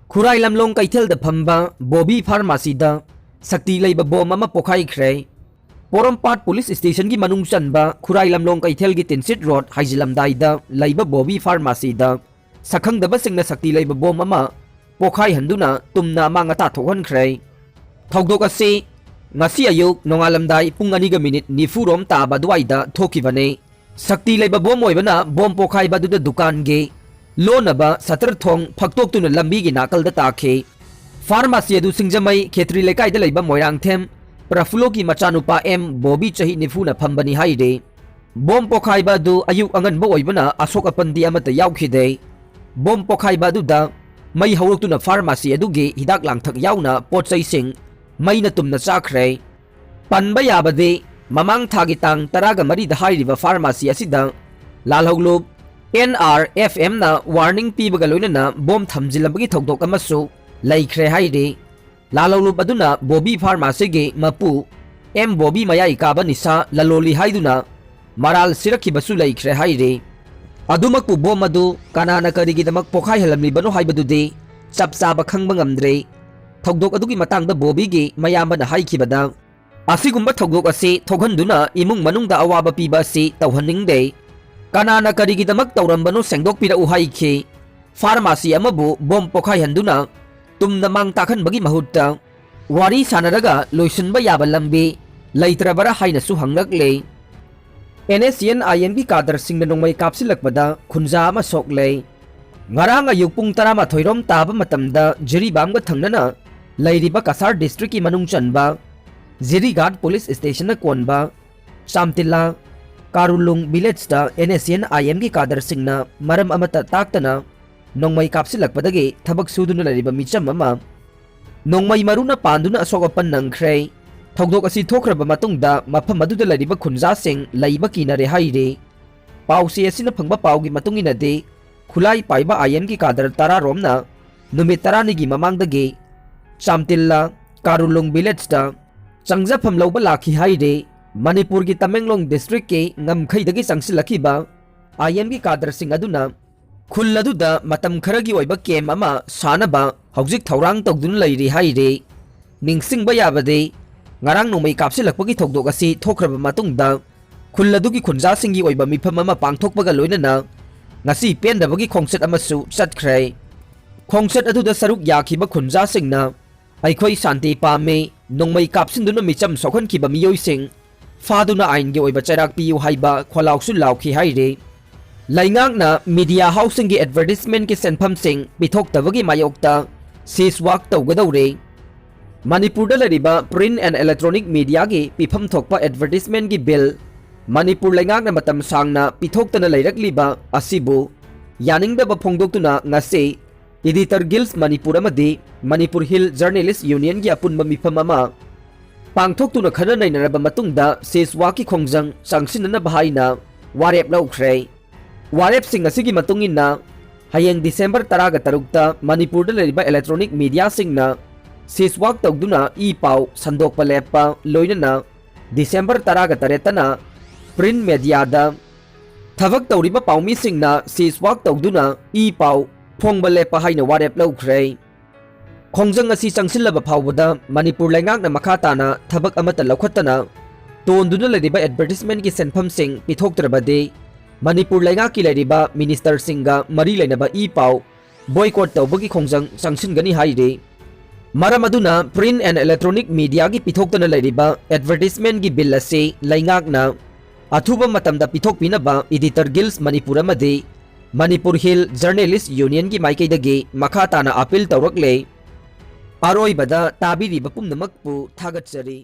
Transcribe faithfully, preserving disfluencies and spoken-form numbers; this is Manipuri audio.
ꯈꯨꯔꯥꯏ ꯂꯝꯂꯣꯡ ꯀꯩꯊꯦꯜꯗ ꯐꯝꯕ ꯕꯣꯕꯤ ꯐꯥꯔꯃꯥꯁꯤꯗ ꯁꯛꯇꯤ ꯂꯩꯕ ꯕꯣꯝ ꯑꯃ ꯄꯣꯈꯥꯏꯈ꯭ꯔꯦ꯫ ꯄꯣꯔꯣꯝꯄꯥꯠ ꯄꯨꯂꯤꯁ ꯁ꯭ꯇꯦꯁꯟꯒꯤ ꯃꯅꯨꯡ ꯆꯟꯕ ꯈꯨꯔꯥꯏ ꯂꯝꯂꯣꯡ ꯀꯩꯊꯦꯜꯒꯤ ꯇꯤꯟꯁꯤꯠ ꯔꯣꯗ ꯍꯥꯏꯖꯤꯜꯂꯝꯗꯥꯏꯗ ꯂꯩꯕ ꯕꯣꯕꯤ ꯐꯥꯔꯃꯥꯁꯤꯗ ꯁꯛꯈꯪꯗꯕꯁꯤꯡꯅ ꯁꯛꯇꯤ ꯂꯩꯕ ꯕꯣꯝ ꯑꯃ ꯄꯣꯈꯥꯏꯍꯟꯗꯨꯅ ꯇꯨꯝꯅ ꯑꯃꯥꯡ ꯑꯇꯥ ꯊꯣꯛꯍꯟꯈ꯭ꯔꯦ꯫ ꯊꯧꯗꯣꯛ ꯑꯁꯤ ꯉꯁꯤ ꯑꯌꯨꯛ ꯅꯣꯡꯉꯥꯜꯂꯝꯗꯥꯏ ꯄꯨꯡ ꯑꯅꯤꯒ ꯃꯤꯅꯤꯠ ꯅꯤꯐꯨ ꯔꯣꯝ ꯇꯥꯕ ꯑꯗꯨꯋꯥꯏꯗ ꯊꯣꯛꯈꯤꯕꯅꯤ꯫ ꯁꯛꯇꯤ ꯂꯩꯕ ꯕꯣꯝ ꯑꯣꯏꯕꯅ ꯕꯣꯝ ꯄꯣꯈꯥꯏꯕ ꯑꯗꯨꯗ ꯗꯨꯀꯥꯟꯒꯤ ꯂꯣꯟꯅꯕ ꯁꯇꯔ ꯊꯣꯡ ꯐꯛꯇꯣꯛꯇꯨꯅ ꯂꯝꯕꯤꯒꯤ ꯅꯥꯀꯜꯗ ꯇꯥꯈꯤ꯫ ꯐꯥꯔꯃꯥꯁꯤ ꯑꯗꯨ ꯁꯤꯡꯖꯃꯩ ꯈꯦꯇ꯭ꯔꯤ ꯂꯩꯀꯥꯏꯗ ꯂꯩꯕ ꯃꯣꯏꯔꯥꯡꯊꯦꯝ ꯄ꯭ꯔꯐꯨꯜꯂꯣꯒꯤ ꯃꯆꯥꯅꯨꯄꯥ ꯑꯦꯝ ꯕꯣꯕꯤ ꯆꯍꯤ ꯅꯤꯐꯨꯅ ꯐꯝꯕꯅꯤ ꯍꯥꯏꯔꯤ꯫ ꯕꯣꯝ ꯄꯣꯈꯥꯏꯕ ꯑꯗꯨ ꯑꯌꯨꯛ ꯑꯉꯟꯕ ꯑꯣꯏꯕꯅ ꯑꯁꯣꯛ ꯑꯄꯟꯗꯤ ꯑꯃꯠꯇ ꯌꯥꯎꯈꯤꯗꯦ꯫ ꯕꯣꯝ ꯄꯣꯈꯥꯏꯕ ꯑꯗꯨꯗ ꯃꯩ ꯍꯧꯔꯛꯇꯨꯅ ꯐꯥꯔꯃꯥꯁꯤ ꯑꯗꯨꯒꯤ ꯍꯤꯗꯥꯛ ꯂꯥꯡꯊꯛ ꯌꯥꯎꯅ ꯄꯣꯠ ꯆꯩꯁꯤꯡ ꯃꯩꯅ ꯇꯨꯝꯅ ꯆꯥꯈ꯭ꯔꯦ꯫ ꯄꯟꯕ ꯌꯥꯕꯗꯤ, ꯃꯃꯥꯡ ꯊꯥꯒꯤ ꯇꯥꯡ ꯇꯔꯥꯒ ꯃꯔꯤꯗ ꯍꯥꯏꯔꯤꯕ ꯐꯥꯔꯃꯥꯁꯤ ꯑꯁꯤꯗ ꯂꯥꯜꯍꯧꯂꯨꯞ ꯑꯦꯟ ꯑꯥꯔ ꯑꯦꯐ ꯑꯦꯝꯅ ꯋꯥꯔꯅꯤꯡ ꯄꯤꯕꯒ ꯂꯣꯏꯅꯅ ꯕꯣꯝ ꯊꯝꯖꯤꯜꯂꯝꯕꯒꯤ ꯊꯧꯗꯣꯛ ꯑꯃꯁꯨ ꯂꯩꯈ꯭ꯔꯦ ꯍꯥꯏꯔꯤ꯫ ꯂꯥꯜꯍꯧꯂꯨꯞ ꯑꯗꯨꯅ ꯕꯣꯕꯤ ꯐꯥꯔꯃꯥꯁꯤꯒꯤ ꯃꯄꯨ ꯑꯦꯝ ꯕꯣꯕꯤ ꯃꯌꯥꯏ ꯀꯥꯕ ꯅꯤꯁꯥ ꯂꯂꯣꯜꯂꯤ ꯍꯥꯏꯗꯨꯅ ꯃꯔꯥꯜ ꯁꯤꯔꯛꯈꯤꯕꯁꯨ ꯂꯩꯈ꯭ꯔꯦ ꯍꯥꯏꯔꯤ꯫ ꯑꯗꯨꯃꯛꯄꯨ ꯕꯣꯝ ꯑꯗꯨ ꯀꯅꯥꯅ ꯀꯔꯤꯒꯤꯗꯃꯛ ꯄꯣꯈꯥꯏꯍꯜꯂꯝꯂꯤꯕꯅꯣ ꯍꯥꯏꯕꯗꯨꯗꯤ ꯆꯞ ꯆꯥꯕ ꯈꯪꯕ ꯉꯝꯗ꯭ꯔꯤ꯫ ꯊꯧꯗꯣꯛ ꯑꯗꯨꯒꯤ ꯃꯇꯥꯡꯗ ꯕꯣꯕꯤꯒꯤ ꯃꯌꯥꯝꯕꯅ ꯍꯥꯏꯈꯤꯕꯗ, "ꯑꯁꯤꯒꯨꯝꯕ ꯊꯧꯗꯣꯛ ꯑꯁꯤ ꯊꯣꯛꯍꯟꯗꯨꯅ ꯏꯃꯨꯡ ꯃꯅꯨꯡꯗ ꯑꯋꯥꯕ ꯄꯤꯕ ꯑꯁꯤ ꯇꯧꯍꯟꯅꯤꯡꯗꯦ꯫ ꯀꯅꯥꯅ ꯀꯔꯤꯒꯤꯗꯃꯛ ꯇꯧꯔꯝꯕꯅꯣ ꯁꯦꯡꯗꯣꯛꯄꯤꯔꯛꯎ" ꯍꯥꯏꯈꯤ꯫ ꯐꯥꯔꯃꯥꯁꯤ ꯑꯃꯕꯨ ꯕꯣꯝ ꯄꯣꯈꯥꯏꯍꯟꯗꯨꯅ ꯇꯨꯝꯅ ꯃꯥꯡ ꯇꯥꯛꯍꯟꯕꯒꯤ ꯃꯍꯨꯠꯇ ꯋꯥꯔꯤ ꯁꯥꯟꯅꯔꯒ ꯂꯣꯏꯁꯤꯟꯕ ꯌꯥꯕ ꯂꯝꯕꯤ ꯂꯩꯇ꯭ꯔꯕꯔꯥ ꯍꯥꯏꯅꯁꯨ ꯍꯪꯂꯛꯂꯦ꯫ ꯑꯦꯟ ꯑꯦꯁ ꯁꯤ ꯑꯦꯟ ꯑꯥꯏ ꯑꯦꯝꯒꯤ ꯀꯥꯗꯔꯁꯤꯡꯅ ꯅꯣꯡꯃꯩ ꯀꯥꯞꯁꯤꯜꯂꯛꯄꯗ ꯈꯨꯟꯖꯥ ꯑꯃ ꯁꯣꯛꯂꯦ꯫ ꯉꯔꯥꯡ ꯑꯌꯨꯛ ꯄꯨꯡ ꯇꯔꯥꯃꯥꯊꯣꯏ ꯔꯣꯝ ꯇꯥꯕ ꯃꯇꯝꯗ ꯖꯤꯔꯤꯕꯥꯝꯒ ꯊꯪꯅꯅ ꯂꯩꯔꯤꯕ ꯀꯁꯥꯔ ꯗꯤꯁꯇ꯭ꯔꯤꯛꯀꯤ ꯃꯅꯨꯡ ꯆꯟꯕ ꯖꯤꯔꯤꯒꯥꯠ ꯄꯨꯂꯤꯁ ꯁ꯭ꯇꯦꯁꯟꯅ ꯀꯣꯟꯕ ꯆꯥꯝꯇꯤꯜꯂꯥ ꯀꯥꯔꯨꯂꯨꯡ ꯚꯤꯂꯦꯖꯇ ꯑꯦꯟ ꯑꯦꯁ ꯁꯤ ꯑꯦꯟ ꯑꯥꯏ ꯑꯦꯝꯒꯤ ꯀꯥꯗꯔꯁꯤꯡꯅ ꯃꯔꯝ ꯑꯃꯠꯇ ꯇꯥꯛꯇꯅ ꯅꯣꯡꯃꯩ ꯀꯥꯞꯁꯤꯜꯂꯛꯄꯗꯒꯤ ꯊꯕꯛ ꯁꯨꯗꯨꯅ ꯂꯩꯔꯤꯕ ꯃꯤꯆꯝ ꯑꯃ ꯅꯣꯡꯃꯩ ꯃꯔꯨꯅ ꯄꯥꯟꯗꯨꯅ ꯑꯁꯣꯛ ꯑꯄꯟ ꯅꯪꯈ꯭ꯔꯦ꯫ ꯊꯧꯗꯣꯛ ꯑꯁꯤ ꯊꯣꯛꯈ꯭ꯔꯕ ꯃꯇꯨꯡꯗ ꯃꯐꯝ ꯑꯗꯨꯗ ꯂꯩꯔꯤꯕ ꯈꯨꯟꯖꯥꯁꯤꯡ ꯂꯩꯕ ꯀꯤꯅꯔꯦ ꯍꯥꯏꯔꯤ꯫ ꯄꯥꯎꯆꯦ ꯑꯁꯤꯅ ꯐꯪꯕ ꯄꯥꯎꯒꯤ ꯃꯇꯨꯡ ꯏꯟꯅꯗꯤ, ꯈꯨꯠꯂꯥꯏ ꯄꯥꯏꯕ ꯑꯥꯏ ꯑꯦꯝꯒꯤ ꯀꯥꯗꯔ ꯇꯔꯥ ꯔꯣꯝꯅ ꯅꯨꯃꯤꯠ ꯇꯔꯥꯅꯤꯒꯤ ꯃꯃꯥꯡꯗꯒꯤ ꯆꯥꯝꯇꯤꯜꯂꯥ ꯀꯥꯔꯨꯂꯨꯡ ꯚꯤꯂꯦꯖꯇ ꯆꯪꯖꯐꯝ ꯂꯧꯕ ꯂꯥꯛꯈꯤ ꯍꯥꯏꯔꯤ꯫ ꯃꯅꯤꯄꯨꯔꯒꯤ ꯇꯃꯦꯡꯂꯣꯡ ꯗꯤꯁꯇ꯭ꯔꯤꯛꯀꯤ ꯉꯝꯈꯩꯗꯒꯤ ꯆꯪꯁꯤꯜꯂꯛꯈꯤꯕ ꯑꯥꯏ ꯑꯦꯝꯒꯤ ꯀꯥꯗꯔꯁꯤꯡ ꯑꯗꯨꯅ ꯈꯨꯜ ꯑꯗꯨꯗ ꯃꯇꯝ ꯈꯔꯒꯤ ꯑꯣꯏꯕ ꯀꯦꯝ ꯑꯃ ꯁꯥꯅꯕ ꯍꯧꯖꯤꯛ ꯊꯧꯔꯥꯡ ꯇꯧꯗꯨꯅ ꯂꯩꯔꯤ ꯍꯥꯏꯔꯤ꯫ ꯅꯤꯡꯁꯤꯡꯕ ꯌꯥꯕꯗꯤ, ꯉꯔꯥꯡ ꯅꯣꯡꯃꯩ ꯀꯥꯞꯁꯤꯜꯂꯛꯄꯒꯤ ꯊꯧꯗꯣꯛ ꯑꯁꯤ ꯊꯣꯛꯈ꯭ꯔꯕ ꯃꯇꯨꯡꯗ ꯈꯨꯜ ꯑꯗꯨꯒꯤ ꯈꯨꯟꯖꯥꯁꯤꯡꯒꯤ ꯑꯣꯏꯕ ꯃꯤꯐꯝ ꯑꯃ ꯄꯥꯡꯊꯣꯛꯄꯒ ꯂꯣꯏꯅꯅ ꯉꯁꯤ ꯄꯦꯟꯗꯕꯒꯤ ꯈꯣꯡꯆꯠ ꯑꯃꯁꯨ ꯆꯠꯈ꯭ꯔꯦ꯫ ꯈꯣꯡꯆꯠ ꯑꯗꯨꯗ ꯁꯔꯨꯛ ꯌꯥꯈꯤꯕ ꯈꯨꯟꯖꯥꯁꯤꯡꯅ "ꯑꯩꯈꯣꯏ ꯁꯥꯟꯇꯤ ꯄꯥꯝꯃꯤ, ꯅꯣꯡꯃꯩ ꯀꯥꯞꯁꯤꯟꯗꯨꯅ ꯃꯤꯆꯝ ꯁꯣꯛꯍꯟꯈꯤꯕ ꯃꯤꯑꯣꯏꯁꯤꯡ ꯐꯥꯗꯨꯅ ꯑꯥꯏꯟꯒꯤ ꯑꯣꯏꯕ ꯆꯩꯔꯥꯛ ꯄꯤꯌꯨ" ꯍꯥꯏꯕ ꯈꯣꯜꯂꯥꯎꯁꯨ ꯂꯥꯎꯈꯤ ꯍꯥꯏꯔꯤ꯫ ꯂꯩꯉꯥꯛꯅ ꯃꯤꯗꯤꯌꯥ ꯍꯥꯎꯁꯁꯤꯡꯒꯤ ꯑꯦꯗꯚꯔꯇꯤꯁꯃꯦꯟꯠꯀꯤ ꯁꯦꯟꯐꯝꯁꯤꯡ ꯄꯤꯊꯣꯛꯇꯕꯒꯤ ꯃꯥꯌꯣꯛꯇ ꯁꯤꯖ ꯋꯥꯛ ꯇꯧꯒꯗꯧꯔꯦ꯫ ꯃꯅꯤꯄꯨꯔꯗ ꯂꯩꯔꯤꯕ ꯄ꯭ꯔꯤꯟꯠ ꯑꯦꯟ ꯏꯂꯦꯛꯇ꯭ꯔꯣꯅꯤꯛ ꯃꯤꯗꯤꯌꯥꯒꯤ ꯄꯤꯐꯝ ꯊꯣꯛꯄ ꯑꯦꯗꯚꯔꯇꯤꯁꯃꯦꯟꯠꯀꯤ ꯕꯤꯜ ꯃꯅꯤꯄꯨꯔ ꯂꯩꯉꯥꯛꯅ ꯃꯇꯝ ꯁꯥꯡꯅ ꯄꯤꯊꯣꯛꯇꯅ ꯂꯩꯔꯛꯂꯤꯕ ꯑꯁꯤꯕꯨ ꯌꯥꯅꯤꯡꯗꯕ ꯐꯣꯡꯗꯣꯛꯇꯨꯅ ꯉꯁꯤ ꯏꯗꯤꯇꯔ ꯒꯤꯜꯁ ꯃꯅꯤꯄꯨꯔ ꯑꯃꯗꯤ ꯃꯅꯤꯄꯨꯔ ꯍꯤꯜ ꯖꯔꯅꯦꯂꯤꯁ ꯌꯨꯅꯤꯌꯟꯒꯤ ꯑꯄꯨꯟꯕ ꯃꯤꯐꯝ ꯑꯃ ꯄꯥꯡꯊꯣꯛꯇꯨꯅ ꯈꯟꯅ ꯅꯩꯅꯔꯕ ꯃꯇꯨꯡꯗ ꯁꯤꯖ ꯋꯥꯛꯀꯤ ꯈꯣꯡꯖꯪ ꯆꯪꯁꯤꯟꯅꯅꯕ ꯍꯥꯏꯅ ꯋꯥꯔꯦꯞ ꯂꯧꯈ꯭ꯔꯦ꯫ ꯋꯥꯔꯦꯞꯁꯤꯡ ꯑꯁꯤꯒꯤ ꯃꯇꯨꯡ ꯏꯟꯅ, ꯍꯌꯦꯡ ꯗꯤꯁꯦꯝꯕꯔ ꯇꯔꯥꯒ ꯇꯔꯨꯛꯇ ꯃꯅꯤꯄꯨꯔꯗ ꯂꯩꯔꯤꯕ ꯏꯂꯦꯛꯇ꯭ꯔꯣꯅꯤꯛ ꯃꯤꯗꯤꯌꯥꯁꯤꯡꯅ ꯁꯤꯖ ꯋꯥꯛ ꯇꯧꯗꯨꯅ ꯏ ꯄꯥꯎ ꯁꯟꯗꯣꯛꯄ ꯂꯦꯞꯄ, ꯂꯣꯏꯅꯅ ꯗꯤꯁꯦꯝꯕꯔ ꯇꯔꯥꯒ ꯇꯔꯦꯠꯇꯅ ꯄ꯭ꯔꯤꯟꯠ ꯃꯦꯗꯤꯌꯥꯗ ꯊꯕꯛ ꯇꯧꯔꯤꯕ ꯄꯥꯎꯃꯤꯁꯤꯡꯅ ꯁꯤꯖ ꯋꯥꯛ ꯇꯧꯗꯨꯅ ꯏ ꯄꯥꯎ ꯐꯣꯡꯕ ꯂꯦꯞꯄ ꯍꯥꯏꯅ ꯋꯥꯔꯦꯞ ꯂꯧꯈ꯭ꯔꯦ꯫ ꯈꯣꯡꯖꯪ ꯑꯁꯤ ꯆꯪꯁꯤꯜꯂꯕ ꯐꯥꯎꯕꯗ ꯃꯅꯤꯄꯨꯔ ꯂꯩꯉꯥꯛꯅ ꯃꯈꯥ ꯇꯥꯅ ꯊꯕꯛ ꯑꯃꯠꯇ ꯂꯧꯈꯠꯇꯅ ꯇꯣꯟꯗꯨꯅ ꯂꯩꯔꯤꯕ ꯑꯦꯗꯚꯔꯇꯤꯁꯃꯦꯟꯠꯀꯤ ꯁꯦꯟꯐꯝꯁꯤꯡ ꯄꯤꯊꯣꯛꯇ꯭ꯔꯕꯗꯤ ꯃꯅꯤꯄꯨꯔ ꯂꯩꯉꯥꯛꯀꯤ ꯂꯩꯔꯤꯕ ꯃꯤꯅꯤꯁꯇꯔꯁꯤꯡꯒ ꯃꯔꯤ ꯂꯩꯅꯕ ꯏ ꯄꯥꯎ ꯕꯣꯏꯀꯣꯠ ꯇꯧꯕꯒꯤ ꯈꯣꯡꯖꯪ ꯆꯪꯁꯤꯟꯒꯅꯤ ꯍꯥꯏꯔꯤ꯫ ꯃꯔꯝ ꯑꯗꯨꯅ ꯄ꯭ꯔꯤꯟꯠ ꯑꯦꯟ ꯏꯂꯦꯛꯇ꯭ꯔꯣꯅꯤꯛ ꯃꯤꯗꯤꯌꯥꯒꯤ ꯄꯤꯊꯣꯛꯇꯅ ꯂꯩꯔꯤꯕ ꯑꯦꯗꯚꯔꯇꯤꯁꯃꯦꯟꯠꯀꯤ ꯕꯤꯜ ꯑꯁꯤ ꯂꯩꯉꯥꯛꯅ ꯑꯊꯨꯕ ꯃꯇꯝꯗ ꯄꯤꯊꯣꯛꯄꯤꯅꯕ ꯏꯗꯤꯇꯔ ꯒꯤꯜꯁ ꯃꯅꯤꯄꯨꯔ ꯑꯃꯗꯤ ꯃꯅꯤꯄꯨꯔ ꯍꯤꯜ ꯖꯔꯅꯦꯂꯤꯁ ꯌꯨꯅꯤꯌꯟꯒꯤ ꯃꯥꯏꯀꯩꯗꯒꯤ ꯃꯈꯥ ꯇꯥꯅ ꯑꯄꯤꯜ ꯇꯧꯔꯛꯂꯦ꯫ ꯑꯔꯣꯏꯕꯗ ꯇꯥꯕꯤꯔꯤꯕ ꯄꯨꯝꯅꯃꯛꯄꯨ ꯊꯥꯒꯠꯆꯔꯤ꯫